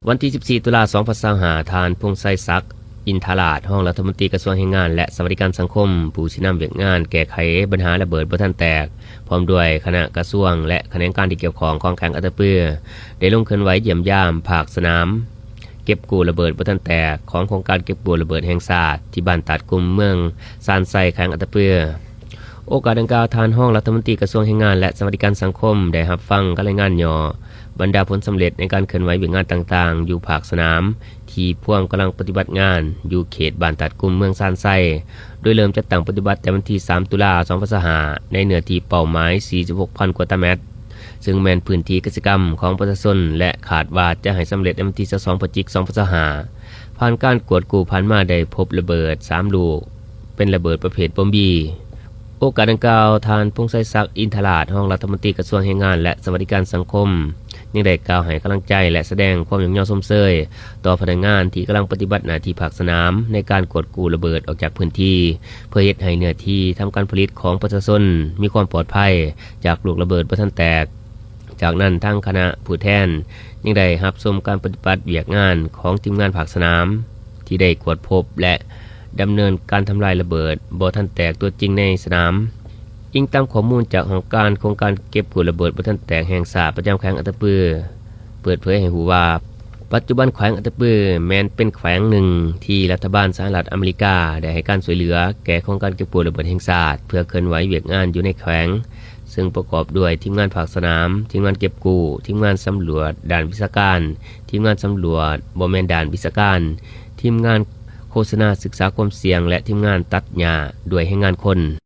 ວັນທີສິບສີ່ ຕຸລາ ສອງພັນຊາວຫ້າ ທ່ານ ພົງໄຊສັກ ອິນທະລາດ ຮອງລັດຖະມົນຕີກະຊວງແຮງງານ ແລະ ສະຫວັດດີການສັງຄົມ, ຜູ້ຊີ້ນຳວຽກງານແກ້ໄຂບັນຫາລະເບີດບໍ່ທັນແຕກ ພ້ອມດ້ວຍຄະນະກະຊວງ ແລະ ຂະແໜງການທີ່ກ່ຽວຂ້ອງຂອງແຂວງອັດຕະປື ໄດ້ລົງເຄື່ອນໄຫວຢ້ຽມຢາມພາກສະໜາມເກັບກູ້ລະເບີດບໍ່ທັນແຕກ ຂອງໂຄງການເກັບກູ້ລະເບີດແຫ່ງຊາດ ທີ່ບ້ານຕາດກຸ່ມ ເມືອງຊານໄຊ ແຂວງອັດຕະປື. ໂອກາດດັ່ງກ່າວ, ທ່ານຮອງລັດຖະມົນຕີກະຊວງແຮງງານ ແລະ ສະຫວັດດີການສັງຄົມ ໄດ້ຮັບຟັງການລາຍງານຫຍໍ້ ບັນດາຜົນສຳເລັດໃນການເຄື່ອນໄຫວວຽກງານຕ່າງໆ ຢູ່ພາກສະໜາມ ທີ່ພວມກຳລັງປະຕິບັດງານຢູ່ເຂດບ້ານຕາດກຸ່ມ ເມືອງຊານໄຊ, ໂດຍເລີ່ມຈັດຕັ້ງປະຕິບັດແຕ່ວັນທີສາມ ຕຸລາ ສອງພັນຊາວຫ້າ ໃນເນື້ອທີ່ເປົ້າໝາຍ ສີ່ສິບຫົກພັນ ກວ່າຕາແມັດ, ຊຶ່ງແມ່ນພື້ນທີ່ກະສິກຳຂອງປະຊາຊົນ ແລະ ຄາດວ່າຈະໃຫ້ສຳເລັດໃນວັນທີຊາວສອງ ພະຈິກ ສອງພັນຊາວຫ້າ. ຜ່ານການກວດກູ້ຜ່ານມາໄດ້ພົບລະເບີດສາມລູກ ເປັນລະເບີດປະເພດບອມບີ. ໂອກາດດັ່ງກ່າວ, ທ່ານ ພົງໄຊສັກ ອິນທະລາດ ຮອງລັດຖະມົນຕີກະຊວງແຮງງານ ແລະ ສະຫວັດດີການສັງຄົມ ຍັງໄດ້ກ່າວໃຫ້ກຳລັງໃຈ ແລະ ສະແດງຄວາມຍ້ອງຍໍຊົມເຊີຍຕໍ່ພະນັກງານທີ່ກຳລັງປະຕິບັດໜ້າທີ່ພາກສະໜາມ ໃນການກວດກູ້ລະເບີດອອກຈາກພື້ນທີ່ ເພື່ອເຮັດໃຫ້ເນື້ອທີ່ທຳການຜະລິດຂອງປະຊາຊົນມີຄວາມປອດໄພຈາກລູກລະເບີດບໍ່ທັນແຕກ. ຈາກນັ້ນ, ທາງຄະນະຜູ້ແທນຍັງໄດ້ຮັບຊົມການປະຕິບັດວຽກງານຂອງທີມງານພາກສະໜາມ ທີ່ໄດ້ກວດພົບ ແລະ ດຳເນີນການທຳລາຍລະເບີດບໍ່ທັນແຕກຕົວຈິງໃນສະໜາມ. ອີງຕາມຂໍ້ມູນຈາກຫ້ອງການໂຄງການເກັບກູ້ລະເບີດບໍ່ທັນແຕກແຫ່ງຊາດປະຈຳແຂວງອັດຕະປື ເປີດເຜີຍໃຫ້ຮູ້ວ່າ ປັດຈຸບັນແຂວງອັດຕະປືແມ່ນເປັນແຂວງໜຶ່ງທີ່ລັດຖະບານສະຫະລັດອາເມລິກາໄດ້ໃຫ້ການຊ່ວຍເຫຼືອແກ່ໂຄງການເກັບກູ້ລະເບີດແຫ່ງຊາດ ເພື່ອເຄື່ອນໄຫວວຽກງານຢູ່ໃນແຂວງ, ເຊິ່ງປະກອບດ້ວຍທີມງານພາກສະໜາມ, ທີມງານເກັບກູ້, ທີມງານສຳຫຼວດດ້ານວິຊາການ, ທີມງານສຳຫຼວດບໍ່ແມ່ນດ້ານວິຊາການ, ທີມງານໂຄສະນາສຶກສາຄວາມສ່ຽງ ແລະ ທີມງານຕັດຫຍ້າດ້ວຍແຮງງານຄົນ.